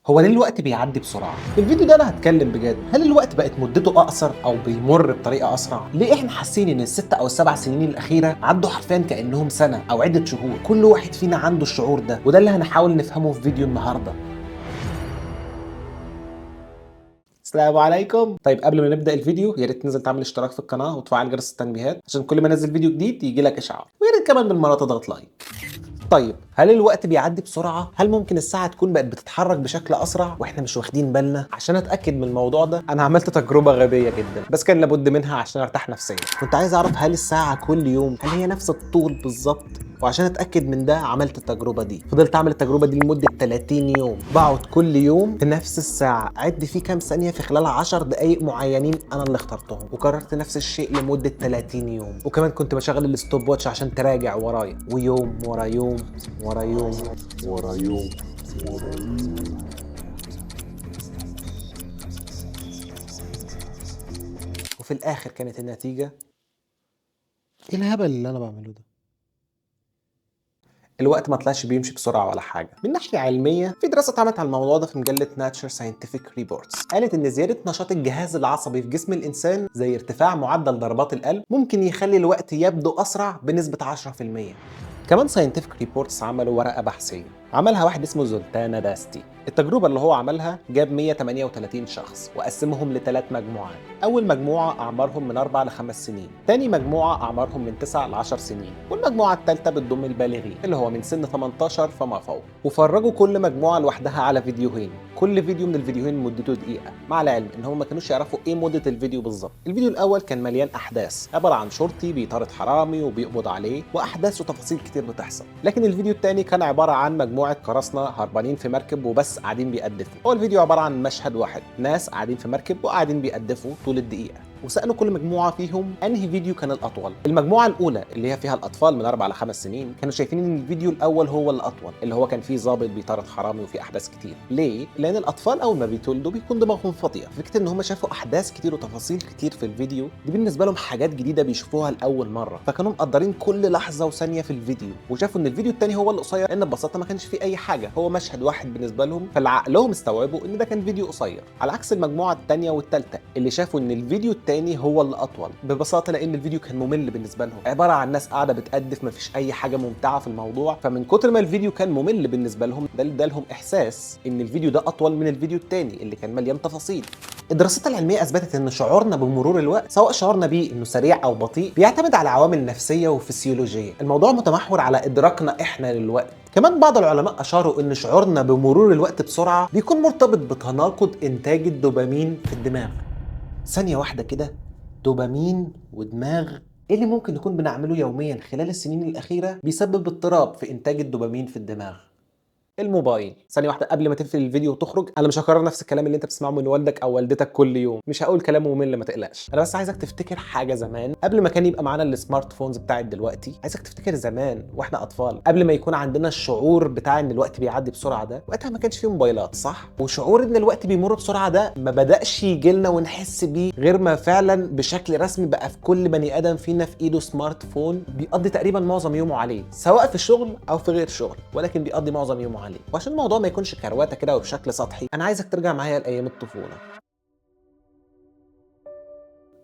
هو ليه الوقت بيعدي بسرعة؟ في الفيديو ده أنا هتكلم بجد، هل الوقت بقت مدته أقصر أو بيمر بطريقة أسرع؟ ليه إحنا حاسين إن ال6 أو ال7 سنين الأخيرة عدوا حرفيا كأنهم سنة أو عدة شهور؟ كل واحد فينا عنده الشعور ده، وده اللي هنحاول نفهمه في فيديو النهاردة. السلام عليكم. طيب قبل ما نبدا الفيديو يا ريت تنزل تعمل اشتراك في القناة وتفعل جرس التنبيهات عشان كل ما انزل فيديو جديد يجي لك اشعار، ويا ريت كمان بالمرة تضغط like. طيب هل الوقت بيعدي بسرعة؟ هل ممكن الساعة تكون بقت بتتحرك بشكل اسرع واحنا مش واخدين بالنا؟ عشان اتاكد من الموضوع ده انا عملت تجربه غبية جدا، بس كان لابد منها عشان ارتاح نفسيا. كنت عايز اعرف هل الساعة كل يوم هل هي نفس الطول بالظبط؟ وعشان اتاكد من ده عملت التجربة دي. فضلت اعمل التجربة دي لمدة 30 يوم، بقعد كل يوم في نفس الساعة اعد فيه كام ثانية في خلال 10 دقائق معينين انا اللي اخترتهم، وكررت نفس الشيء لمدة 30 يوم. وكمان كنت بشغل ال stopwatch عشان تراجع ورايا، ويوم ورا يوم ورا يوم ورا يوم ورا يوم. وفي الاخر كانت النتيجة ايه الهبل اللي انا بعمله ده؟ الوقت ما طلعش بيمشي بسرعة ولا حاجة. من ناحية علمية في دراسة اتعملت على الموضوع ده في مجلة Nature Scientific Reports، قالت ان زيادة نشاط الجهاز العصبي في جسم الانسان زي ارتفاع معدل ضربات القلب ممكن يخلي الوقت يبدو اسرع بنسبة 10%. كمان Scientific Reports عملوا ورقة بحثيه عملها واحد اسمه زولتانا داستي. التجربة اللي هو عملها جاب 138 شخص وقسمهم لثلاث مجموعات. أول مجموعة أعمارهم من 4 ل5 سنين، تاني مجموعة أعمارهم من 9 ل10 سنين، والمجموعة الثالثة بتضم البالغين اللي هو من سن 18 فما فوق. وفرجوا كل مجموعة لوحدها على فيديوهين، كل فيديو من الفيديوهين مدته دقيقة، مع العلم إن هم ما كانوش يعرفوا إيه مدة الفيديو بالظبط. الفيديو الأول كان مليان أحداث، عبارة عن شرطي بيطارد حرامي وبيقبض عليه، وأحداث وتفاصيل كتير بتحصل. لكن الفيديو الثاني كان عبارة عن مجموعة قراصنة هربانين في مركب وبس قاعدين بيقدفوا. هو الفيديو عبارة عن مشهد واحد، ناس قاعدين في مركب وقاعدين بيقدفوا طول الدقيقة. وسألوا كل مجموعة فيهم أنهي فيديو كان الأطول. المجموعة الأولى اللي هي فيها الأطفال من 4 ل5 سنين كانوا شايفين إن الفيديو الأول هو الأطول، اللي هو كان فيه ضابط بيطارد حرامي وفيه أحداث كتير. ليه؟ لأن الأطفال أول ما بيتولدوا بيكون دماغهم فاضية، فكرة إن هم شافوا أحداث كتير وتفاصيل كتير في الفيديو دي بالنسبة لهم حاجات جديدة بيشوفوها لأول مرة، فكانوا مقدرين كل لحظة وثانية في الفيديو. وشافوا إن الفيديو الثاني هو القصير لأن ببساطة ما كانش فيه أي حاجة، هو مشهد واحد بالنسبة لهم، فالعقلهم استوعبوا إن ده كان فيديو قصير. على عكس المجموعة الثانية والثالثة اللي شافوا إن الفيديو الثاني هو اللي اطول، ببساطة لان الفيديو كان ممل بالنسبة لهم، عبارة عن ناس قاعدة بتقدف مفيش اي حاجة ممتعة في الموضوع. فمن كتر ما الفيديو كان ممل بالنسبة لهم ده ادالهم احساس ان الفيديو ده اطول من الفيديو الثاني اللي كان مليان تفاصيل. الدراسات العلمية اثبتت ان شعورنا بمرور الوقت سواء شعورنا بيه انه سريع او بطيء بيعتمد على عوامل نفسية وفسيولوجيه. الموضوع متمحور على ادراكنا احنا للوقت. كمان بعض العلماء اشاروا ان شعورنا بمرور الوقت بسرعة بيكون مرتبط بتناقض انتاج الدوبامين في الدماغ. ثانية واحدة كده، دوبامين ودماغ، ايه اللي ممكن نكون بنعمله يوميا خلال السنين الأخيرة بيسبب اضطراب في إنتاج الدوبامين في الدماغ؟ الموبايل. ثانية واحدة قبل ما تقفل الفيديو وتخرج، أنا مش هكرر نفس الكلام اللي أنت بتسمعه من والدك أو والدتك كل يوم، مش هقول كلام ممل ما تقلقش. أنا بس عايزك تفتكر حاجة زمان قبل ما كان يبقى معانا ال smartphones بتاعت دلوقتي. عايزك تفتكر زمان وإحنا أطفال قبل ما يكون عندنا الشعور بتاع إن الوقت بيعدي بسرعة ده، وقتها ما كانش فيه موبايلات صح؟ وشعور إن الوقت بيمر بسرعة ده ما بدأش يجي لنا ونحس بيه غير ما فعلا بشكل رسمي بقى في كل بني آدم فينا في إيده smartphone بيقضي تقريبا معظم يومه عليه، سواء في الشغل أو في غير شغل، ولكن بيقضي معظم يومه عليه. وعشان الموضوع ما يكونش كروته كده وبشكل سطحي، انا عايزك ترجع معايا لايام الطفولة.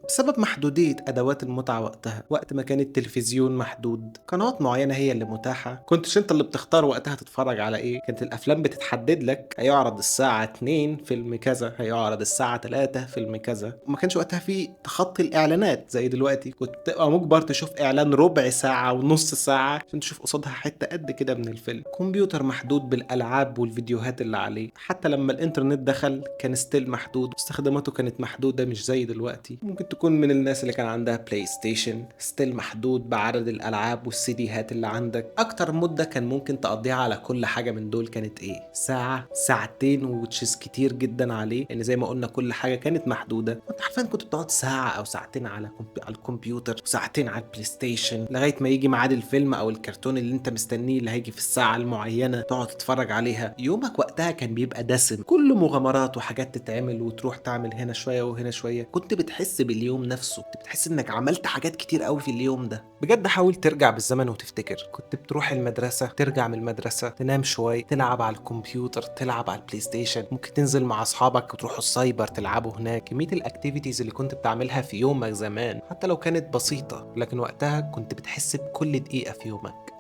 بسبب محدودية أدوات المتعة وقتها، وقت ما كان التلفزيون محدود، قنوات معينة هي اللي متاحة، كنتش أنت اللي بتختار وقتها تتفرج على إيه، كانت الأفلام بتتحدد لك، هيعرض الساعة 2 فيلم كذا، هيعرض الساعة 3 فيلم كذا، وما كانش وقتها في تخطي الإعلانات زي دلوقتي، كنت تبقى مجبر تشوف إعلان ربع ساعة ونص ساعة عشان تشوف قصادها حتة قد كده من الفيلم. كمبيوتر محدود بالألعاب والفيديوهات اللي عليه، حتى لما الإنترنت دخل كان still محدود، واستخداماته كانت محدودة مش زي دلوقتي. ممكن تكون من الناس اللي كان عندها PlayStation، still محدود بعدد الالعاب والسيديهات اللي عندك. اكتر مده كان ممكن تقضيها على كل حاجة من دول كانت ايه؟ ساعة، ساعتين، which is كتير جدا عليه، لان زي ما قلنا كل حاجة كانت محدودة. انت حرفيا كنت بتقعد ساعة او ساعتين على الكمبيوتر وساعتين على ال PlayStation لغاية ما يجي ميعاد الفيلم او الكرتون اللي انت مستنيه اللي هيجي في الساعة المعينة تقعد تتفرج عليها. يومك وقتها كان بيبقى دسم، كله مغامرات وحاجات تتعمل وتروح تعمل هنا شوية وهنا شوية. كنت بتحس اليوم نفسه، كنت بتحس انك عملت حاجات كتير قوي في اليوم ده. بجد حاول ترجع بالزمن وتفتكر، كنت بتروح المدرسة، ترجع من المدرسة، تنام شوية، تلعب على الكمبيوتر، تلعب على ال PlayStation، ممكن تنزل مع اصحابك وتروحوا السايبر تلعبوا هناك. كمية ال activities اللي كنت بتعملها في يومك زمان حتى لو كانت بسيطة، لكن وقتها كنت بتحس بكل دقيقة في يومك.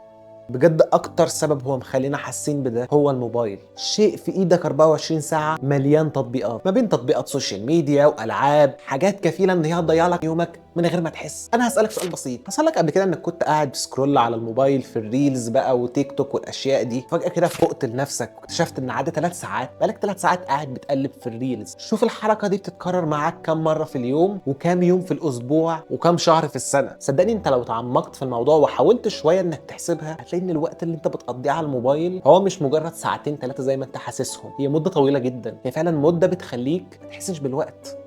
بجد اكتر سبب هو مخلينا حاسين بده هو الموبايل، شيء في ايدك 24 ساعة مليان تطبيقات، ما بين تطبيقات social media والعاب، حاجات كفيله ان هي تضيع لك يومك من غير ما تحس. انا هسالك سؤال بسيط، حصل لك قبل كده انك كنت قاعد ب scroll على الموبايل في ال reels بقى وتيك توك والاشياء دي، فجاة كده فقت لنفسك واكتشفت ان عدى 3 ساعات، بقالك 3 ساعات قاعد بتقلب في ال reels. شوف الحركة دي بتتكرر معاك كم مرة في اليوم، وكام يوم في الاسبوع، وكم شهر في السنة. صدقني انت لو تعمقت في الموضوع وحاولت شوية انك تحسبها، هتلاقي ان الوقت اللي انت بتقضيه على الموبايل هو مش مجرد ساعتين 3 زي ما انت حاسسهم، هي مده طويلة جدا، هي فعلا مده بتخليك ما تحسش بالوقت.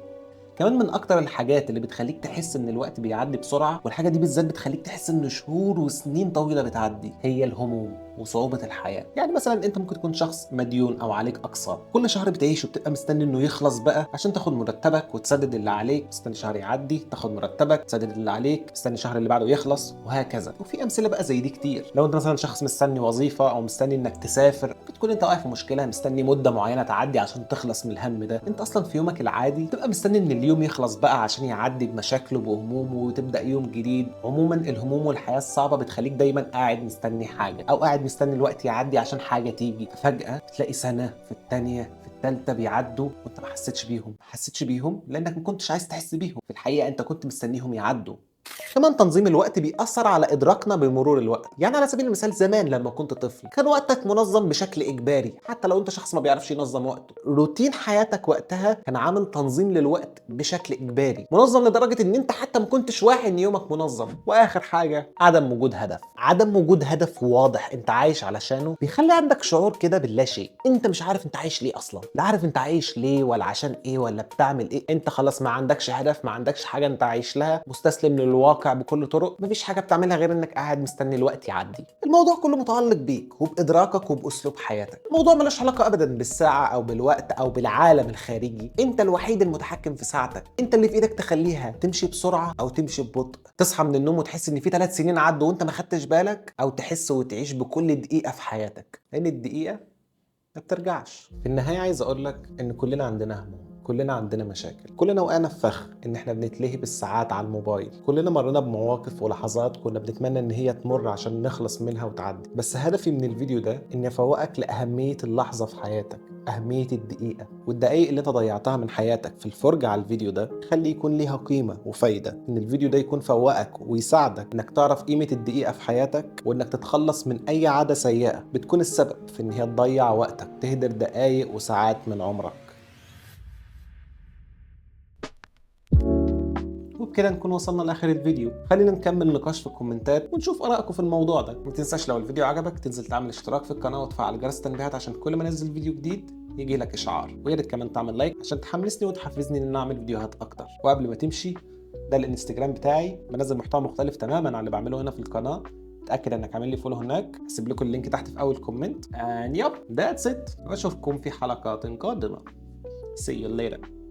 كمان من اكتر الحاجات اللي بتخليك تحس ان الوقت بيعدي بسرعة، والحاجة دي بالذات بتخليك تحس ان شهور وسنين طويلة بتعدي، هي الهموم وصعوبة الحياة. يعني مثلا انت ممكن تكون شخص مديون او عليك اقساط، كل شهر بتعيش وبتبقى مستني انه يخلص بقى عشان تاخد مرتبك وتسدد اللي عليك، مستني شهر يعدي تاخد مرتبك تسدد اللي عليك، مستني الشهر اللي بعده يخلص، وهكذا. وفي امثلة بقى زي دي كتير. لو انت مثلا شخص مستني وظيفة او مستني انك تسافر، ممكن تكون انت واقع في مشكلة مستني مده معينة تعدي عشان تخلص من الهم ده. انت اصلا في يومك العادي تبقى مستني ان اليوم يخلص بقى عشان يعدي بمشاكله بهمومه وتبدا يوم جديد. عموما الهموم والحياة الصعبة بتخليك دايما قاعد مستني حاجة، او قاعد مستني الوقت يعدي عشان حاجة تيجي. ففجاه تلاقي سنة في الثانية في الثالثة بيعدوا وانت ما حسيتش بيهم، ما حسيتش بيهم لانك ما كنتش عايز تحس بيهم، في الحقيقة انت كنت مستنيهم يعدوا. كمان تنظيم الوقت بيأثر على إدراكنا بمرور الوقت. يعني على سبيل المثال زمان لما كنت طفل كان وقتك منظم بشكل إجباري، حتى لو أنت شخص ما بيعرفش ينظم وقته، روتين حياتك وقتها كان عامل تنظيم للوقت بشكل إجباري، منظم لدرجة إن أنت حتى ما كنتش واعي إن يومك منظم. وآخر حاجة عدم وجود هدف، عدم وجود هدف واضح أنت عايش علشانه بيخلي عندك شعور كده باللا شيء، أنت مش عارف أنت عايش ليه أصلا، لا عارف أنت عايش ليه ولا عشان إيه ولا بتعمل إيه، أنت خلاص ما عندكش هدف، ما عندكش حاجة أنت عايش لها، مستسلم للواقع بكل طرق، مفيش حاجة بتعملها غير انك قاعد مستني الوقت يعدي. الموضوع كله متعلق بيك وبادراكك وباسلوب حياتك، الموضوع ملوش علاقة ابدا بالساعة او بالوقت او بالعالم الخارجي، انت الوحيد المتحكم في ساعتك، انت اللي في ايدك تخليها تمشي بسرعة او تمشي ببطء، تصحى من النوم وتحس ان في 3 سنين عدوا وانت ما خدتش بالك، او تحس وتعيش بكل دقيقة في حياتك، لان الدقيقة ما بترجعش. في النهاية عايز اقول لك ان كلنا عندنا هموم، كلنا عندنا مشاكل، كلنا وقعنا في فخ ان احنا بنتلهي بالساعات على الموبايل، كلنا مرينا بمواقف ولحظات كنا بنتمنى ان هي تمر عشان نخلص منها وتعدي. بس هدفي من الفيديو ده ان افوقك لاهمية اللحظة في حياتك، اهمية الدقيقة، والدقايق اللي انت ضيعتها من حياتك في الفرجة على الفيديو ده خلي يكون ليها قيمة وفايدة، ان الفيديو ده يكون فوقك ويساعدك انك تعرف قيمة الدقيقة في حياتك، وانك تتخلص من اي عادة سيئة بتكون السبب في ان هي تضيع وقتك، تهدر دقايق وساعات من عمرك. وبكده نكون وصلنا لاخر الفيديو. خلينا نكمل نقاش في الكومنتات ونشوف ارائكم في الموضوع ده. ما تنساش لو الفيديو عجبك تنزل تعمل اشتراك في القناة وتفعل جرس التنبيهات عشان كل ما انزل فيديو جديد يجي لك اشعار، ويا ريت كمان تعمل like عشان تحمسني وتحفزني ان انا اعمل فيديوهات اكتر. وقبل ما تمشي، ده الانستجرام بتاعي، بنزل محتوى مختلف تماما عن اللي بعمله هنا في القناة، اتاكد انك عامل لي follow هناك، هسيب لكم ال link تحت في اول comment. and yup that's it، واشوفكم في حلقات قادمة. see you later.